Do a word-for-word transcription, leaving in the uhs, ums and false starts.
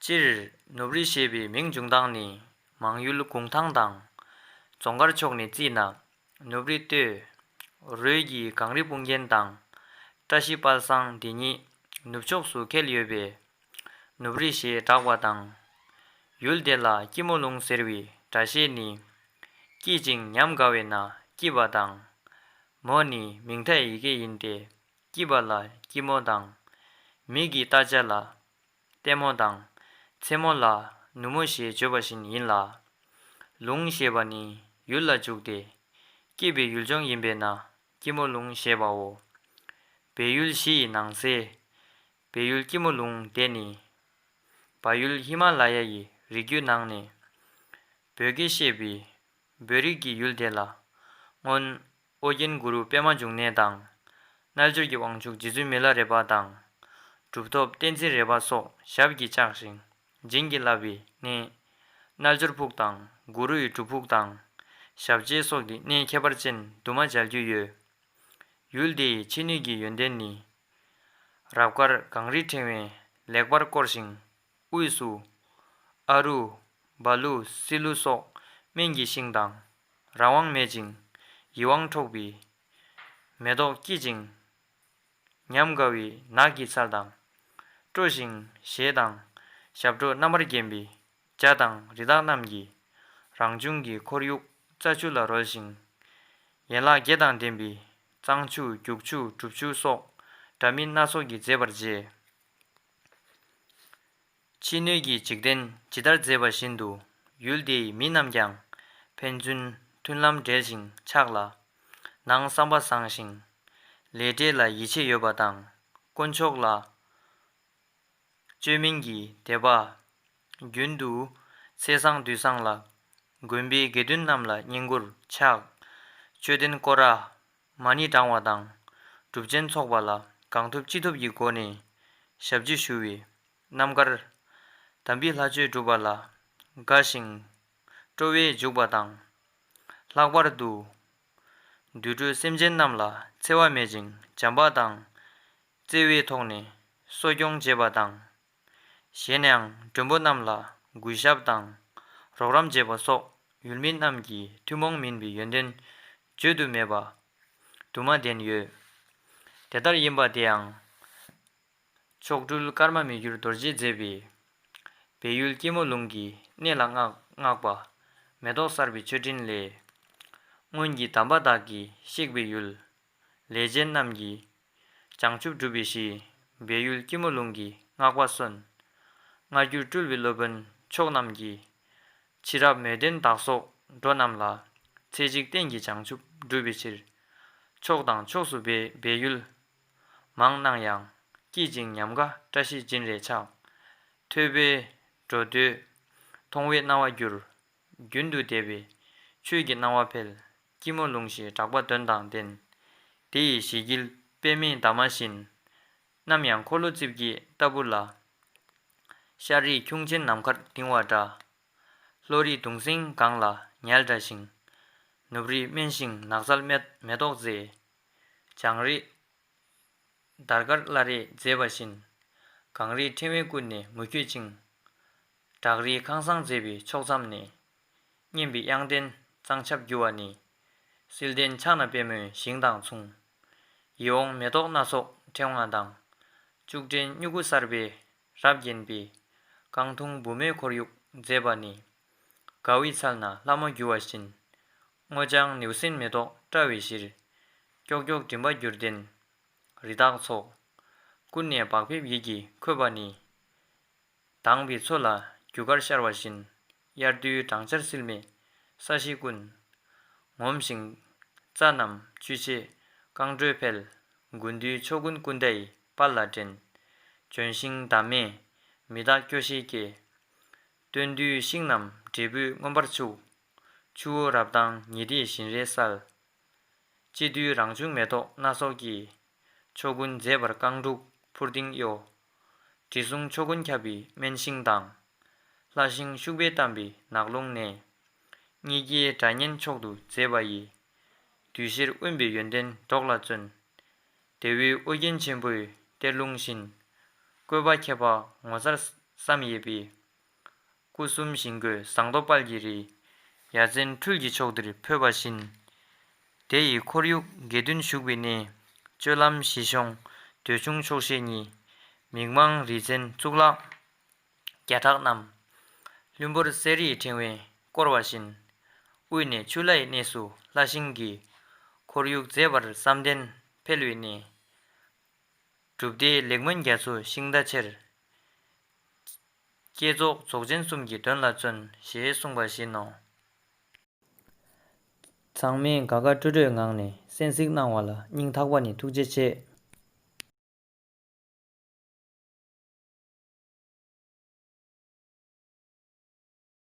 སྤྱིར་ནུབ་རི་ཞེས་པའི་མིང་འབྱུང་སྟངས་ནི། མང་ཡུལ་གུང་ཐང་དང་རྫོང་དཀར་ཕྱོགས་ནས་བརྩིས་ན། ནུབ་རི་སྟོད་རོལ་གྱི་གངས་རི་སྤུངས་རྒྱན་དང་བཀྲ་ཤིས་དཔལ་བཟང་འདི་ཉིད་ནུབ་ཕྱོགས་སུ་འཁེལ་ཡོད་པས། ནུབ་རི་ཞེས་གྲགས་པ་དང་། ཡུལ་དེ་ལ་སྐྱི་མོ་ལུང་ཟེར་བའི་སྒྲ་བཤད་ནི། སྐྱིད་ཅིང་ཉམས་དགའ་བས་ན་སྐྱིད་པ་དང་། མོ་ནི་མིང་མཐའི་ཡི་གེ་ཡིན་ཏེ། སྐྱིད་པ་ལ་སྐྱི་མོ་དང་། མི་གི་རྟ་ལྕག་ལ་ལྟད་མོ་དང་། མཚན་མོ་ལ་ནུབ་མོ་ཞེས་བརྗོད་པ་བཞིན་ཡིན་ལ། ལུང་ཞེས་པ་ནི་ཡུལ་ལ་འཇུག་སྟེ། སྐྱིད་པའི་ཡུལ་ལྗོངས་ཡིན་པས་ན་སྐྱི་མོ་ལུང་ཞེས་པའོ། བལ་ཡུལ་བཞི་ཡི་ནང་གསེས་བལ་ཡུལ་སྐྱི་མོ་ལུང་དེ་ནི། བལ་ཡུལ་ཧི་མ་ལ་ཡ་ཡི་རི་རྒྱུད་ནང་ནས་བོད་སྐད་བཤད་པའི་བོད་རིགས་ཀྱི་ཡུལ་དེ་ལ་སྔོན་ཨོ་རྒྱན་གུ་རུ་པདྨ་འབྱུང་གནས་དང་། རྣལ་འབྱོར་གྱི་དབང་ཕྱུག་རྗེ་བཙུན་མི་ལ་རས་པ་དང་། གྲུབ་ཐོབ་བསྟན་འཛིན་རས་པ་སོགས་ཞབས་ཀྱིས་བཅགས་ཤིང་བྱིན་གྱིས་བརླབས་པའི་གནས། རྣལ་འབྱོར་ཕུག་དང་གུ་རུ་ཡི་སྒྲུབ་ཕུག་དང་། ཞབས་རྗེས་སོགས་ཀྱི་གནས་ཁྱད་པར་ཅན་དུ་མ་མཇལ་རྒྱུ་ཡོད། ཡུལ་དེ་ཡི་ཕྱི་སྣོད་ཀྱི་ཡོན་ཏན་ནི། རབ་དཀར་གངས་རིའི་ཕྲེང་བས་ལེགས་པར་བསྐོར་ཞིང་། དབུས་སུ་ཨ་རུ། བ་ལུ། སི་ལུ་སོགས་སྨན་གྱི་ཤིང་དང་རང་དབང་མེད་ཅིང་ཡིད་དབང་འཕྲོག་པའི་མེ་ཏོག་སྐྱིད་ཅིང་ཉམས་དགའ་བའི་ནགས་ཀྱི་ཚལ་དང་། སྤྲོ་ཞིང་གཞས་དང་ཞབས་བྲོ་རྣམ་པར་བརྒྱན་པའི་བྱ་དང་རི་དྭགས་རྣམས་ཀྱིས་རང་བྱུང་གི་ཁོར་ཡུག་རྩྭ་ཆུ་ལ་རོལ་ཞིང་། ཡན་ལག་བརྒྱད་དང་ལྡན་པའི་གཙང་ཆུ། རྒྱུག་ཆུ། སྒྲུབ་ཆུ་སོགས་འདྲ་མིན་སྣ་ཚོགས་ཀྱིས་མཛེས་པར་བྱས། ཕྱི་སྣོད་ཀྱི་འཇིག་རྟེན་ཇི་ལྟར་མཛེས་པ་བཞིན་དུ་ཡུལ་དེའི་མི་རྣམས་ཀྱང་ཕན་ཚུན་མཐུན་ལམ་འབྲེལ་ཞིང་ཆགས་ལ། ནང་བསམ་པ་བཟང་ཞིང་ལས་འབྲས་ལ་ཡིད་ཆེས་ཡོད་པ་དང་། དཀོན་མཆོག་ལ་བཅོས་མིན་གྱི་དད་པ། རྒྱུན་དུ་ཚེས་བཟང་དུས་བཟང་ལ་དགོན་པའི་དགེ་འདུན་རྣམས་ལ་བསྙེན་བཀུར་ཕྱག་མཆོད་རྟེན་སྐོར་ར། མ་ཎི་བགྲང་བ་དང་སྒྲུབ་ཆེན་ཚོགས་པ་ལ་གང་ཐུབ་ཅི་ཐུབ་ཀྱི་སྒོ་ནས་ཞབས་ཕྱི་ཞུ་བའི་རྣམ་དཀར། དམ་པའི་ལྷ་ཆོས་སྒྲུབ་པ་ལ་དགའ་ཞིང་སྤྲོ་བས་འཇུག་པ་དང་། ལྷག་པར་དུ་དུད་འགྲོ་སེམས་ཅན་རྣམས་ལ་འཚེ་བ་མེད་ཅིང་བྱམས་པ་དང་བརྩེ་བའི་ཐོག་ནས་གསོ་སྐྱོང་བྱེད་པ་དང་། གཞན་ཡང་མགྲོན་པོ་རྣམས་ལ་གུས་ཞབས་དང་རོགས་རམ་བྱེད་པ་སོགས་ཡུལ་མི་རྣམས་ཀྱི་ཐུན་མོང་མིན་པའི་ཡོན་ཏན་བརྗོད་དུ་མེད་པ་དུ་མ་ལྡན་ཡོད། དེ་ལྟར་ཡིན་པ་དེའང་མཆོག་སྤྲུལ་ཀརྨ་མི་འགྱུར་རྡོ་རྗེས་མཛད་པའི་བལ་ཡུལ་སྐྱི་མོ་ལུང་གི་གནས་ལ་བསྔགས་བསྔགས་པ་མེ་ཏོག་གསར་པའི་མཆོད་སྤྲིན་ལས། སྔོན་གྱི་དམ་པ་དག་གིས་གཤེགས་པའི་ཡུལ། ལས་ཅན་རྣམས་ཀྱིས་བྱང་ཆུབ་སྒྲུབ་པའི་གཞི། བལ་ཡུལ་སྐྱི་མོ་ལུང་གི་བསྔགས་པ་གསོན། སྔ་འགྱུར་སྤྲུལ་པའི་སློབ་དཔོན་མཆོག་རྣམས་ཀྱིས། ཕྱི་རབས་མོས་ལྡན་བདག་སོགས་འགྲོ་རྣམས་ལ། ཚེ་གཅིག་གཏན་གྱི་བྱང་ཆུབ་སྒྲུབ་པའི་ཕྱིར། ཕྱོགས་དང་ཕྱོགས་སུ་སྦས་སྦས་ཡུལ་མང་སྣང་ཡང་། སྐྱིད་ཅིང་ཉམས་དགའ་བཀྲ་ཤིས་སྦྱིན་རེ་ཆགས། ཐོས་པས་འགྲོ་འདོད་མཐོང་བས་སྣང་བ་འགྱུར། རྒྱུན་དུ་བསྡེབས་པའི་ཆོས་ཀྱི་སྣང་བ་འཕེལ། སྐྱི་མོ་ལུང་ཞེས་གྲགས་པ་དོན་དང་ལྡན། དེ་ཡི་ཞི་དཀྱིལ་པདྨའི་འདབ་མ་བཞིན། ནམ་ཡང་འཁོར་ལོ་རྩིབས་བརྒྱད་ལྟ་བུ་ལ། ཤར་རིའི་ཁྱུང་ཆེན་ནམ་མཁར་ལྡིང་བ་འདྲ། ལྷོ་རིའི་གདུང་སེང་སྒང་ལ་ཉལ་འདྲ་ཞིང་། ནུབ་རིའི་སྨན་ཤིང་ནགས་ཚལ་མེ་མེ་ཏོག་མཛེས། བྱང་རིའི་དར་དཀར་བླ་རེས་མཛེས་པ་བཞིན། གངས་རིའི་ཕྲེང་བས་ཀུན་ནས་མུ་ཁྱུད་ཅིང་། བྲག་རིའི་ཁང་བཟང་མཛེས་པའི་ཕྱོགས་མཚམས་ནས། སྙན་པའི་དབྱངས་ལྡན་གཙང་ཆབ་རྒྱུ་བ་ནི། བསིལ་ལྡན་ཕྱག་ན་པདྨོའི་ཞིང་དང་མཚུངས། ཡིད་འོང་མེ་ཏོག་སྣ་ཚོགས་ཕྲེང་བ་དང་། ལྕུག་ཕྲན་སྨྱུ་གུ་གསར་པས་རབ་བརྒྱན་པའི། རྐང་འཐུང་བུ་མོའི་ཁོར་ཡུག་མཛེས་པ་ནི། དགའ་བའི་ཚལ་ན་ལྷ་མོ་རྒྱུ་བ་བཞིན། སྔོ་ལྗང་ནེའུ་གསིན་མེ་ཏོག་བཀྲ་བའི་གཞིར། ཀྱོག་ཀྱོག་མགྲིན་པ་གྱུར་ལྡན་རི་དྭགས་ཚོགས། ཀུན་ནས་བག་ཕེབས་ཡིད་ཀྱིས་འཁོད་པ་ནི། དྭངས་པའི་མཚོ་ལ་རྒྱུ་སྐར་ཤར་བ་བཞིན། དབྱར་དུས་སྦྲང་ཆར་བསིལ་མེ་ས་གཞི་ཀུན། ངོམས་ཤིང་རྩྭ་རྣམས་བཅུད་ཆེ་རྐང་འགྲོས་འཕེལ། དགུན་དུས་ཕྱོགས་ཀུན་ཀུན་ཏའི་དཔལ་ལ་འགྲན། ལྗོན་ཤིང་འདབ་མས་མི་རྟག་སྐྱོ་ཤས་སྐྱེ། སྟོན་དུས་ཤིང་རྣམས་འབྲས་བུས་མངོན་པར་ཕྱུག། ཆུ་བོ་རབ་དྭངས་ཉི་ཟླས་བཞིན་རས་གསལ། དཔྱིད་དུས་རང་བྱུང་མེ་ཏོག་སྣ་ཚོགས་ཀྱིས། ཕྱོགས་ཀུན་མཛེས་པར་རྐང་དྲུག་འཕུར་ལྡིང་གཡོ། དྲི་བསུང་ཕྱོགས་ཀུན་ཁྱབ་པའི་སྨན་ཤིང་དང་། ལྷ་ཤིང་ཤུག་པས་གཏམས་པའི་ནགས་ཀླུང་ནས། གཉིས་ཀའི་སྒྲ་སྙན་མཆོག་ཏུ་མཛེས་པ་ཡི། གདུལ་ཕྱིར་དབེན་པའི་ཡོན་ཏན་སྒྲོག་ལ་བརྩོན། དེ་བས་ཨོ་རྒྱན་ཆེན་པོའི་གཏེར་ལུང་བཞིན། བཀོད་པ་ཁྱད་འཕགས་ངོ་མཚར་ བསམ་ཡས་པའི། སྐུ་གསུམ་ཞིང་བཀོད་ཟངས་མདོག་དཔལ་གྱི་རི། ཡ་མཚན་འཕྲུལ་གྱི་ཕྱོགས་འདིར་འཕོས་པ་བཞིན། དེ་ཡི་ཁོར་ཡུག་དགེ་འདུན་བཞུགས་པའི་གནས། སྤྱོད་ལམ་ཞི་ཤོང་འདོད་ཆུང་ཆོག་ཤེས་གཉིས། མིག་མང་རིག་འཛིན་གཙུག་ལག་བརྒྱ་ཕྲག་རྣམས། ལྷུན་པོར་གསལ་རིའི་ཕྲེང་བས་བསྐོར་བ་བཞིན། དབུས་ནས་ཆུ་ལྷའི་གནས་སུ་ལྷ་ཤིང་གི། ཁོར་ཡུག་མཛེས་པར་བསམ་གཏན་འཕེལ་བའི་གནས། སྒྲུབ་སྡེའི་ལེགས་སྨོན་རྒྱ་མཚོ་ཤིང་རྟ་ཆེར། བསྐྱེད་རྫོགས་རྫོགས་ཆེན་གསུམ་གྱི་དོན་ལ་བརྩོན། ཞེས་གསུངས་པ་བཞིན་ནོ། ཚང་མས་དགའ་དགའ་སྤྲོ་སྤྲོའི་ངང་ནས་གསན་གཟིགས་གནང་བ་ལ་སྙིང་ཐག་པ་ནས་ཐུགས་རྗེ་ཆེ།